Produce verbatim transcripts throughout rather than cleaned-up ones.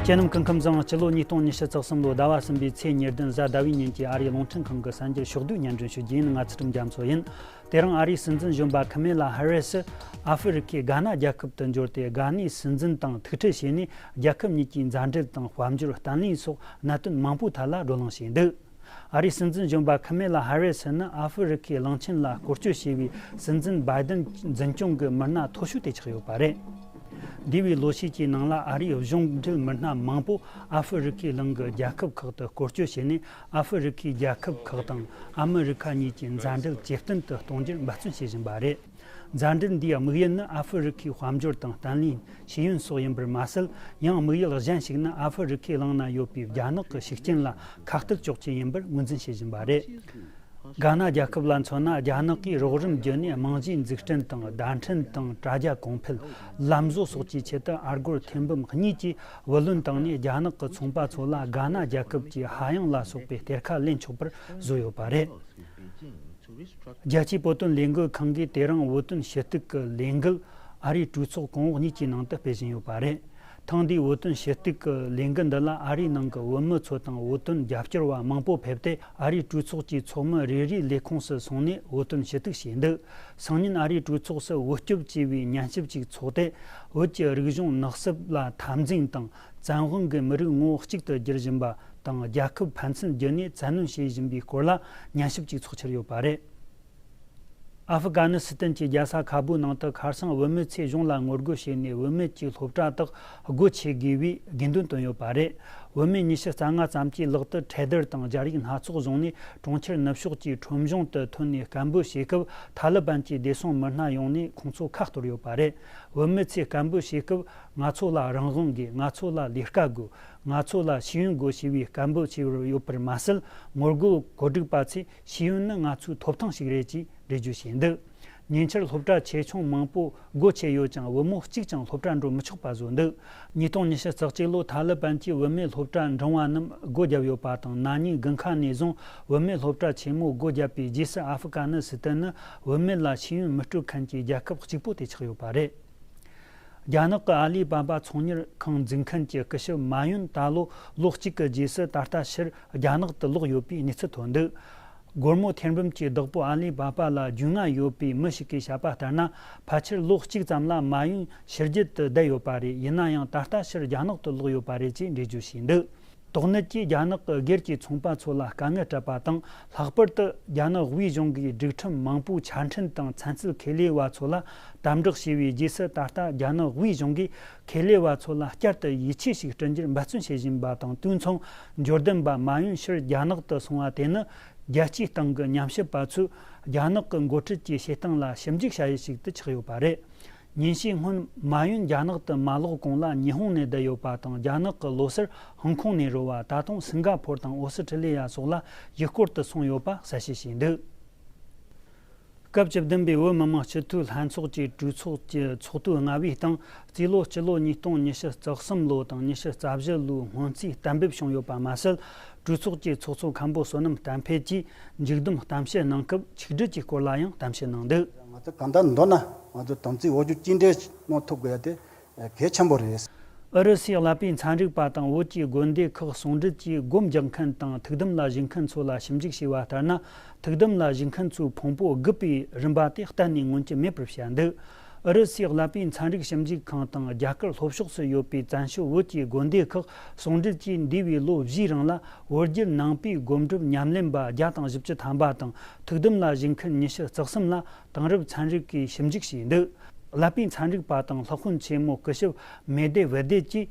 ཁྱེད་རྣམས་སྐུ་ཁམས་བཟང་། སྤྱི་ལོ་ཉིས་སྟོང་ཉི་ཤུ་རྩ་གསུམ་ལོ་ཟླ་བ་གསུམ་པའི་ཚེས་ཉེར་བདུན་གཟའ་ཟླ་བའི་ཉིན་གྱི་ཨ་རིའི་རླུང་འཕྲིན་ཁང་གི་གསར་འགྱུར་ཕྱོགས་བསྡུས་སྙན་སྒྲོན་ཞུ་རྒྱུ་ཡིན། ང་ཚུལ་ཁྲིམས་རྒྱ་མཚོ་ཡིན། དེ་རིང་ཨ་རིའི་སྲིད་འཛིན་གཞོན་པ་ཁ་མེ་ལ་ཧ་རེ་སི་ཨ་ཧྥེ་རི་ཁའི་གྷ་ན་རྒྱལ་ཁབ་ཏུ་འབྱོར་ཏེ། གྷ་ནའི་སྲིད་འཛིན་དང་ཐུག་འཕྲད་བྱས་ནས། རྒྱལ་ཁབ་གཉིས་ཀྱི་མཛའ་འབྲེལ་དང་དཔལ་འབྱོར་བརྟན་ལྷིང་སོགས་གནད་དོན་མང་པོའི་ཐད་ལ་བགྲོ་གླེང་བྱས་འདུག་ཨ་རིའི་སྲིད་འཛིན་གཞོན་པ་ཁ་མེ་ལ་ཧ་རེ་སི་ནི་ཨ་ཧྥེ་རི་ཁའི་གླིང་ཆེན་ལ་སྐོར་སྐྱོད་བྱས་པའི་སྲིད་འཛིན་བྷའི་ཏིན་འཛིན་སྐྱོང་གི་མི་སྣ་མཐོ་ཤོས་དེ་ཆགས་ཡོད་པ་རེད། འདས་པའི་ལོ་ཤས་ཀྱི་ནང་ལ་ཨ་རིའི་གཞུང་འབྲེལ་མི་སྣ་མང་པོ་ཨ་ཧྥེ་རི་ཁའི་གླིང་གི་རྒྱལ་ཁབ་ཁག་ཏུ་སྐོར་སྐྱོད་བྱས་ནས། ཨ་ཧྥེ་རི་ཁའི་རྒྱལ་ཁབ་ཁག་དང་ཨ་མི་རི་ཁ་གཉིས་ཀྱི་མཛའ་འབྲེལ་ཇེ་བརྟན་དུ་གཏོང་རྒྱུར་འབད་བརྩོན་བྱེད་བཞིན་པ་རེད། མཛའ་འབྲེལ་འདིའི་དམིགས་ཡུལ་ནི་ཨ་ཧྥེ་རི་ཁའི་དཔལ་འབྱོར་དང་བརྟན་ལྷིང་ཤེས་ཡོན་སོགས་ཡིན་པར་མ་ཟད། ཡང་དམིགས་ཡུལ་གཞན་ཞིག་ནི་ཨ་ཧྥེ་རི་ཁའི་གླིང་ན་ཡོད་པའི་རྒྱ་ནག་གི་ཤུགས་རྐྱེན་ལ་ཁ་གཏད་གཅོག་རྒྱུ་ཡིན་པར་ངོས་འཛིན་བྱེད་བཞིན་པ་རེད། གྷ་ན་རྒྱལ་ཁབ་ལ་མཚོན་ན། རྒྱ་ནག་གིས་རོགས་རམ་བརྒྱུད་ནས་རྨང་གཞིའི་འཛུགས་སྐྲུན་དང་། བརྡ་འཕྲིན་དང་དྲ་རྒྱ་གོང་འཕེལ། ལམ་བཟོ་སོགས་ཀྱི་ཆེད་དུ་ཨ་སྒོར་ཐེར་འབུམ་གཉིས་ཀྱི་བུ་ལོན་བཏང་ནས། རྒྱ་ནག་གི་ཚོང་པ་ཚོ་ལ་གྷ་ན་རྒྱལ་ཁབ་ཀྱི་ཧ་ཡང་ལ་སོགས་པའི་གཏེར་ཁ་ལེན་ཆོག་པར་བཟོས་ཡོད་པ་རེད། རྒྱལ་སྤྱིའི་བོད་དོན་ལས་འགུལ་ཁང་གིས་དེ་རིང་བོད་དོན་ཞུ་གཏུག་གི་ལས་འགུལ་ཨ་རིའི་གྲོས་ཚོགས་གོང་འོག་གཉིས་ཀྱི་ནང་དུ་སྤེལ་བཞིན་ཡོད་པ་རེད། ཐེངས་འདིའི་བོད་དོན་ཞུ་གཏུག་གི་ལས་འགུལ་འདི་ལ་ཨ་རིའི་ནང་གི་བོད་མི་ཚོ་དང་བོད་དོན་རྒྱབ་སྐྱོར་བ་མང་པོ་ཕེབས་ཏེ། ཨ་རིའི་གྲོས་ཚོགས་ཀྱི་ཚོགས་མི་རེ་རེའི་ལས་ཁུངས་སུ་སོང་ནས་བོད་དོན་ཞུ་གཏུག་བྱས་འདུག་སང་ཉིན་ཨ་རིའི་གྲོས་ཚོགས་སུ་བོད་སྐྱོབ་ཅེས་པའི་ཉན་ཞིབ་ཅིག་ཚོགས་ཏེ། བོད་ཀྱི་རིག་གཞུང་ནགས་གསེབ་ལ་འཐབ་འཛིང་དང་བཙན་དབང་གིས་མི་རིགས་ངོ་བོ་གཅིག་ཏུ་བསྒྱུར་བཞིན་པ་དང་། རྒྱལ་ཁབ་ཕན་ཚུན་བརྒྱུད་ནས་བཙན་གནོན་བྱེད་བཞིན་པའི་སྐོར་ལ་ཉན་ཞིབ་ཅིག་ཚོགས་འཆར་ཡོད་པ་རེད། ཨ་ཧྥི་ག་ནི་སི་ཐན་གྱི་རྒྱལ་ས་ཁ་བུའི་ནང་དུ་ཁ་སང་བུད་མེད་ཚོས་གཞུང་ལ་ངོ་རྒོལ་བྱས་ནས། བུད་མེད་ཀྱི་སློབ་གྲྭ་དག་སྒོ་ཕྱེ་དགོས་པའི་དགོས་འདུན་བཏོན་ཡོད་པ་རེད། བུད་མེད་ཉི་ཤུ་རྩ་ལྔ་ཙམ་གྱིས་ལག་ཏུ་འཕྲེད་དར་དང་སྦྱར་ཡིག་སྣ་ཚོགས་བཟུང་ནས། གྲོང་ཁྱེར་ནུབ་ཕྱོགས་ཀྱི་ཁྲོམ་གཞུང་དུ་ཐོན་ནས་སྐད་འབོད་བྱེད་སྐབས། ཐ་ལི་བན་གྱི་བདེ་སྲུང་མི་སྣ་ཡོང་ནས་ཁོང་ཚོ་ཁ་གཏོར་ཡོད་པ་རེད། བུད་མེད་ཚོས་སྐད་འབོད་བྱེད་སྐབས། ང་ཚོ་ལ་རང་དབང་དགོས། ང་ཚོ་ལ་ལས་ཀ་དགོས། ང་ཚོ་ལ་ཤེས་ཡོན་དགོས་ཞེས་པའི་སྐད་འབོད་བྱས་ཡོད་པར་མ་ཟད། ངོ་རྒོལ་གོ་སྒྲིག་པ་ཚོས་ཤེས་ཡོན་ནི་ང་ཚོའི་ཐོབ་ཐང་ཞིག་རེད་ཅེས་འགྲེལ་བརྗོད་བྱས་འདུག་ཉེ་ཆར་སློབ་གྲྭ་ཆེ་ཆུང་མང་པོ་སྒོ་ཕྱེ་ཡོད་ཀྱང་། བུ་མོ་གཅིག་ཀྱང་སློབ་གྲྭ་འགྲོ་མི་ཆོག་པ་བཟོས་འདུག་ཉིས་སྟོང་ཉི་ཤུ་རྩ་གཅིག་ལོ་ཐ་ལི་བན་གྱིས་བུད་མེད་སློབ་གྲྭ་འབྲིང་བ་རྣམས་སྒོ་བརྒྱབ་ཡོད་པ་དང་། ན་ནིང་དགུན་ཁ་ནས་བཟུང་བུད་མེད་སློབ་གྲྭ་ཆེན་མོ་སྒོ་བརྒྱབ་པའི་རྗེས་སུ། ཨ་ཧྥི་ག་ནི་སི་ཐན་ནི་བུད་མེད་ལ་ཤེས་ཡོན་མི་སྤྲོད་མཁན་གྱི་རྒྱལ་ཁབ་གཅིག་པུ་དེ་ཆགས་ཡོད་པ་རེད། རྒྱ་ནག་གི་ཨ་ལི་བ་བ་ཚོང་གཉེར་ཁང་འཛུགས་མཁན་གྱི་སྐུ་ཞབས་མ་ཡུན་ད་ལོ་ལོ་གཅིག་གི་རྗེས་སུ་ད་ལྟ་ཕྱིར་རྒྱ་ནག་ཏུ་ལོག་ཡོད་པའི་གནས་ཚུལ་ཐོན་འདུག་སྒོར་མོ་ཐེར་འབུམ་གྱི་བདག་པོ་ཨ་ལི་བ་བ་ལ་རྒྱུས་མངའ་ཡོད་པའི་མི་ཞིག་གིས་བཤད་པ་ལྟར་ན། ཕལ་ཆེར་ལོ་གཅིག་ཙམ་ལ་མ་ཡུན་ཕྱི་རྒྱལ་དུ་བསྡད་ཡོད་པ་རེད། ཡིན་ན་ཡང་ད་ལྟ་ཕྱིར་རྒྱ་ནག་ཏུ་ལོག་ཡོད་པ་རེད་ཅེས་འགྲེལ་བརྗོད་བྱས་འདུག་དོགས་གནད་ཀྱིས་རྒྱ་ནག་གི་སྒེར་གྱི་ཚོང་པ་ཚོ་ལ་དཀའ་ངལ་སྤྲད་པ་དང་། ལྷག་པར་དུ་རྒྱ་ནག་དབུས་གཞུང་གིས་སྒྲིག་ཁྲིམས་མང་པོའི་ཆ་འཕྲིན་དང་ཚན་རྩལ་ཁེ་ལས་བ་ཚོ་ལ་དམ་དྲག་བྱས་པའི་རྗེས་སུ། ད་ལྟ་རྒྱ་ནག་དབུས་གཞུང་གིས་ཁེ་ལས་བ་ཚོ་ལ་བསྐྱར་དུ་ཡིད་ཆེས་ཤིག་བསྐྲུན་རྒྱུར་འབད་བརྩོན་བྱེད་བཞིན་པ་དང་། དུས་མཚུངས་འབྱོར་ལྡན་པ་མ་ཡུན་ཕྱིར་རྒྱ་ནག་ཏུ་སོང་བ་དེ་ནི། རྒྱལ་སྤྱིའི་སྟེང་གི་ཉམས་ཞིབ་པ་ཚོས་རྒྱ་ནག་གི་འགོ་ཁྲིད་ཀྱི་བྱེད་སྟངས་ལ་ཞིབ་འཇུག་བྱ་ཡུལ་ཞིག་ཏུ་ཆགས་ཡོད་པ་རེད། ཉིན་ཤས་སྔོན། མ་ཡུན་རྒྱ་ནག་ཏུ་མ་ལོག་གོང་ལ་ཉི་ཧོང་ནས་བསྡད་ཡོད་པ་དང་། རྒྱ་ནག་གི་ལོ་སར་ཧོང་ཀོང་ནས་རོལ་བ། ད་དུང་སིང་ག་ཕོར་དང་ཨོ་སི་ཁྲི་ལི་ཡ་སོགས་ལ་ཡུལ་སྐོར་དུ་སོང་ཡོད་པ་གསལ་བཤད་བྱས་འདུག་སྐབས་བཅུ་བདུན་པའི་བོད་མི་མང་སྤྱི་འཐུས་ལྷན་ཚོགས་ཀྱི་གྲོས་ཚོགས་ཀྱི་ཚོགས་དུས་ལྔ་པའི་སྟེང་། རྩིས་ལོ་སྤྱི་ལོ་ཉིས་སྟོང་ཉི་ཤུ་རྩ་གསུམ་ལོ་དང་ཉི་ཤུ་རྩ་བཞི་ལོའི་སྔོན་རྩིས་གཏན་འབེབས་བྱུང་ཡོད་པ་མ་ཟད། གྲོས་ཚོགས་ཀྱི་ཚོགས་གཙོ་མཁན་པོ་བསོད་ནམས་བསྟན་འཕེལ་གྱིས་མཇུག་བསྡོམས་གཏམ་བཤད་གནང་སྐབས། ཆིག་སྒྲིལ་གྱི་སྐོར་ལ་ཡང་གཏམ་བཤད་གནང་འདུག་ང་ཚོ་གང་ལྟར་མདོར་ན་ང་ཚོ་དམ་ཚིག་འོས་སྦྱོར་གཅིག་འདྲེས་གནང་ཐུབ་དགོས་ཡ་དེ་གལ་ཆེན་པོ་རེད། ཨུ་རུ་སུའི་ཀླད་པའི་ཚན་རིག་པ་དང་བོད་ཀྱི་དགོན་སྡེ་ཁག་ཟུང་འབྲེལ་གྱིས་སྒོམ་རྒྱག་མཁན་དང་ཐུགས་དམ་ལ་བཞུགས་མཁན་ཚོ་ལ་ཞིབ་འཇུག་བྱས་པ་ལྟར་ན། ཐུགས་དམ་ལ་བཞུགས་མཁན་ཚོའི་ཕུང་པོ་རྒུད་པའི་རིམ་པ་དེ་གཏན་ནས་མངོན་གྱི་མེད་པར་བཤད་འདུག་ཨུ་རུ་སུའི་ཀླད་པའི་ཚན་རིག་ཞིབ་འཇུག་ཁང་དང་རྒྱ་གར་ལྷོ་ཕྱོགས་སུ་ཡོད་པའི་བཙན་བྱོལ་བོད་ཀྱི་དགོན་སྡེ་ཁག་ཟུང་འབྲེལ་གྱིས་འདས་པའི་ལོ་བཞིའི་རིང་ལ་བོད་བརྒྱུད་ནང་པའི་སྒོམ་སྒྲུབ་ཉམས་ལེན་པ་བརྒྱ་དང་བཞི་བཅུ་ཐམ་པ་དང་། ཐུགས་དམ་ལ་བཞུགས་མཁན་ཉི་ཤུ་རྩ་གསུམ་ལ་དེང་རབས་ཚན་རིག་གིས་ཞིབ་འཇུག་བྱས་འདུག་ཀླད་པའི་ཚན་རིག་པ་དང་སློབ་དཔོན་ཆེན་མོ་སྐུ་ཞབས་མེ་དེ་ཝེ་དེ་གྱིས།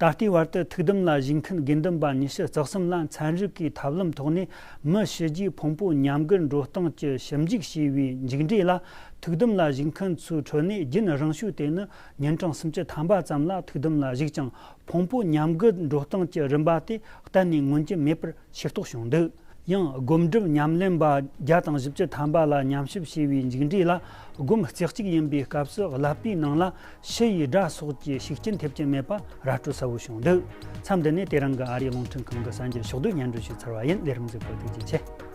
ད་ལྟའི་བར་དུ་ཐུགས་དམ་ལ་བཞུགས་མཁན་དགེ་འདུན་པ་ཉི་ཤུ་རྩ་གསུམ་ལ་ཚན་རིག་གི་ཐབས་ལམ་ཐོག་ནས་མི་ཤི་རྒྱུའི་ཕུང་པོ་ཉམས་རྒུད་འགྲོ་སྟངས་ཀྱི་ཞིབ་འཇུག་བྱས་པའི་མཇུག་འབྲས་ལ། ཐུགས་དམ་ལ་བཞུགས་མཁན་ཚོའི་ཁྲོད་ནས་རྒྱུན་རིང་ཤོས་དེ་ནི་ཉིན་གྲངས་སུམ་ཅུ་ཐམ་པ་ཙམ་ལ་ཐུགས་དམ་ལ་བཞུགས་ཀྱང་། ཕུང་པོ་ཉམས་རྒུད་འགྲོ་སྟངས་ཀྱི་རིམ་པ་དེ་གཏན་ནས་མངོན་གྱི་མེད་པར་ཤེས་རྟོགས་བྱུང་འདུག་ཡང་སྒོམ་སྒྲུབ་ཉམས་ལེན་པ་བརྒྱ་དང་བཞི་བཅུ་ཐམ་པ་ལ་ཉམས་ཞིབ་བྱས་པའི་མཇུག་འབྲས་ལ། སྒོམ་རྩེ་གཅིག་ཡིན་པའི་སྐབས་སུ་ཀླད་པའི་ནང་ལ་ཤི་ཡི་སྒྲ་སོགས་ཀྱི་ཤུགས་རྐྱེན་ཐེབས་ཀྱི་མེད་པ་ར་སྤྲོད་གསལ་བོ་བྱུང་འདུག་མཚམས་འདི་ནས་དེ་རིང་གི་ཨ་རིའི་རླུང་འཕྲིན་ཁང་གི་གསར་འགྱུར་ཕྱོགས་བསྡུས་སྙན་སྒྲོན་ཞུས་ཚར་བ་ཡིན། ལས་རིམ་གཟིགས་པར་ཐུགས་རྗེ་ཆེ།